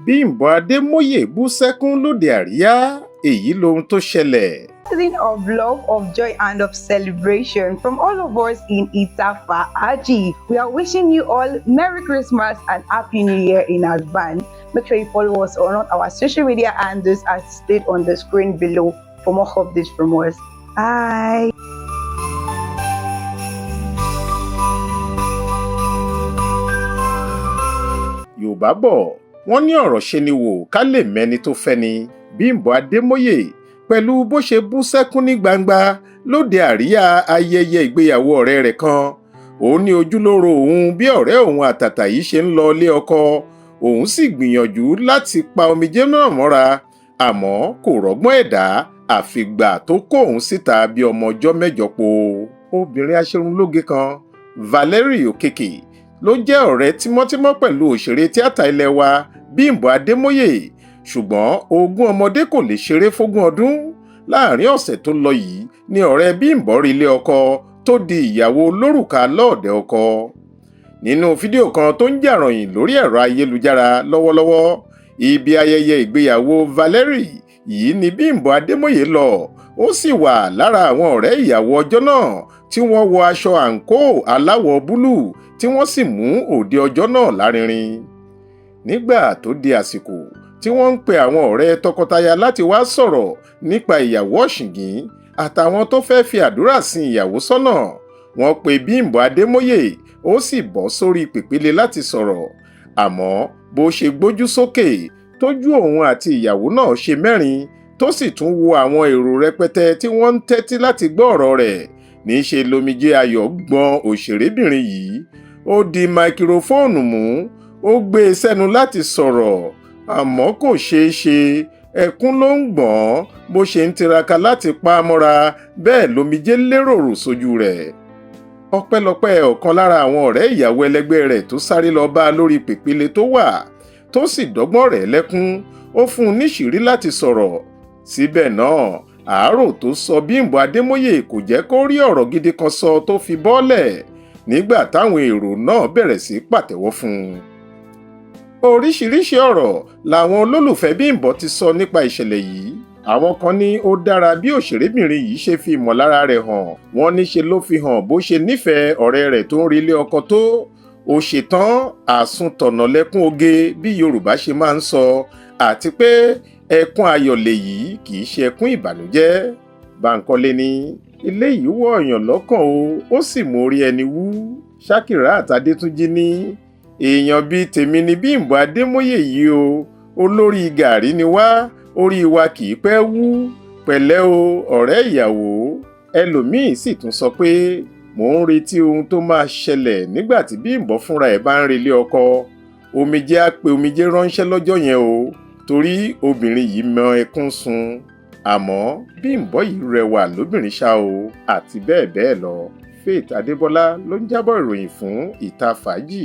Bímbọ́ Adémoyè bú sẹ́kún lóde àríyá, èyí lohun tó ṣẹlẹ̀. Season of love, of joy, and of celebration from all of us in Ita Faaji. We are wishing you all Merry Christmas and Happy New Year in advance. Make sure you follow us on all our social media handles as displayed on the screen below for more updates from us. Bye. Yorùbá bọ̀, wọ́n ní ọ̀rọ̀ ṣe ni wò ká lè mẹ́ni tó fẹ́ ni. Bímbọ́ Adémoyè pẹ̀lú bó ṣe bú sẹ́kún ní gbangba lóde àríyá ayẹyẹ ìgbéyàwó ọ̀rẹ́ rẹ̀ kan. Òun ní ojúlóró òun bí ọ̀rẹ́ òun àtàtà yìí ṣe ń lọ ilé ọkọ. Òun sì gbìyànjú láti pa omijé náà mọ́ra, àmọ́ kò rọ́gbọ́n ẹ̀dá àfìgbà tó kó òun síta bí ọmọ ọjọ́ 8 po. Obìnrin aṣerunlóge kan, Valerie Okeke, ló jẹ́ ọ̀rẹ́ tímọ́tímọ́ pẹ̀lú òṣèré tíátà ilé wa Bímbọ́ Adémoyè, ṣùgbọ́n ogún ọmọdé kò lè ṣeré fógún ọdún. Láàrin ọ̀sẹ̀ tó lọ yìí ni ọ̀rẹ́ Bímbọ́ rí ilé ọkọ tó di ìyàwó olórùka lọ́ọ̀dẹ̀ ọkọ. Nínú fídíò kan tó ń jà ròhìn lórí ẹ̀rọ ayélujára lọ́wọ́lọ́wọ́, ibi ayẹyẹ ìgbéyàwó Valerie yìí ni Bímbọ́ Adémoyè lọ. Ó sì wà lára àwọn ọ̀rẹ́ ìyàwó ọjọ́ náà tí wọ́n wọ aṣọ àǹkóò aláwọ̀ búlúù, tí wọ́n sì mú òde ọjọ́ náà lárinrin. Nígbà tó di àsìkò tí wọ́n ń pe àwọn ọ̀rẹ́ tọkọtaya láti wá sọ̀rọ̀ nípa ìyàwó ọ̀ṣìngín àtàwọn tó fẹ́ fi àdúrà sin ìyàwó sọ́nà, wọ́n pe Bímbọ́ Adémoyè, ó sì bọ́ sórí pèpele láti sọ̀rọ̀. Àmọ́ bó ṣe gbójú sókè tójú òun àti ìyàwó náà ṣe mẹ́rin, tó sì tún wo àwọn èrò rẹpẹtẹ tí wọ́n ń tẹ́tí láti gbọ́ ọ̀rọ̀ rẹ̀, níṣe lomijé ayọ̀ gbọ́n òṣèrébìnrin yìí. Ó di máikrófóònù mú, ó gbé e sẹ́nu láti sọ̀rọ̀, àmọ́ kò ṣeé ṣe. Ẹkún ló ń gbọ̀n. Bó ṣe ń tiraka láti pa á mọ́ra, bẹ́ẹ̀ lomijé lérò sójú rẹ̀. Ọpẹ́lọpẹ́ ọ̀kan lára àwọn ọ̀rẹ́ ìyàwó ẹlẹgbẹ́ rẹ̀ tó sáré lọ bá a lórí pèpele tó wà, tó sì dọ́gbọ́n rẹ̀ lẹ́kún, ó fún un níṣìírí láti sọ̀rọ̀. Síbẹ̀ náà, àárò tó sọ Bímbọ́ Adémoyè kò jẹ́ kó rí ọ̀rọ̀ gidi kan sọ tó fi bọ́lẹ̀ nígbà táwọn èrò náà bẹ̀rẹ̀ sí pàtẹ́wọ́ fún un. Oríṣiríṣi ọ̀rọ̀ làwọn olólùfẹ́ Bímbọ́ ti sọ nípa ìṣẹ̀lẹ̀ yìí. Àwọn kan ní ó dára bí òṣèrébìnrin yìí ṣe fi ìmọ̀lára rẹ̀ hàn. Wọ́n ní ṣe ló fi hàn bó ṣe nífẹ̀ẹ́ ọ̀rẹ́ rẹ̀ tó ń relé ọkọ tó. Ó ṣetán àsuntọ̀nà lẹ́kún oge, bí Yorùbá ṣe máa ń sọ, àti pé ẹkún ayọ̀ lèyí, kì í ṣe ẹkún ìbànújẹ́. Báńkọ́lé ní eléyìí wọ̀ ọ̀yàn lọ́kàn o, ó sì mú orí ẹni wú. Shakirat Adétúnjì ní èèyàn bíi tèmi ni Bímbọ́ Adémoyè yìí o, olórí gàrí ni wá, orí wa kì í pẹ́ wú. Pẹ̀lẹ́ o, ọ̀rẹ́ ìyàwó. Ẹlòmíín sì tún sọ pé mò ń retí ohun tó máa ṣẹlẹ̀ nígbà tí Bímbọ́ fúnra ẹ̀ bá ń relé ọkọ. Omijé á pe omijé ránṣẹ́ lọ́jọ́ yẹn o, torí obìnrin yìí mọ ẹkún sun. Àmọ́ Bímbọ́ yìí rẹwà lóbìnrin ṣá o, àti bẹ́ẹ̀ bẹ́ẹ̀ lọ. Faith Adébọlá ló ń jábọ̀ ìròyìn fún Ìta Fàájì.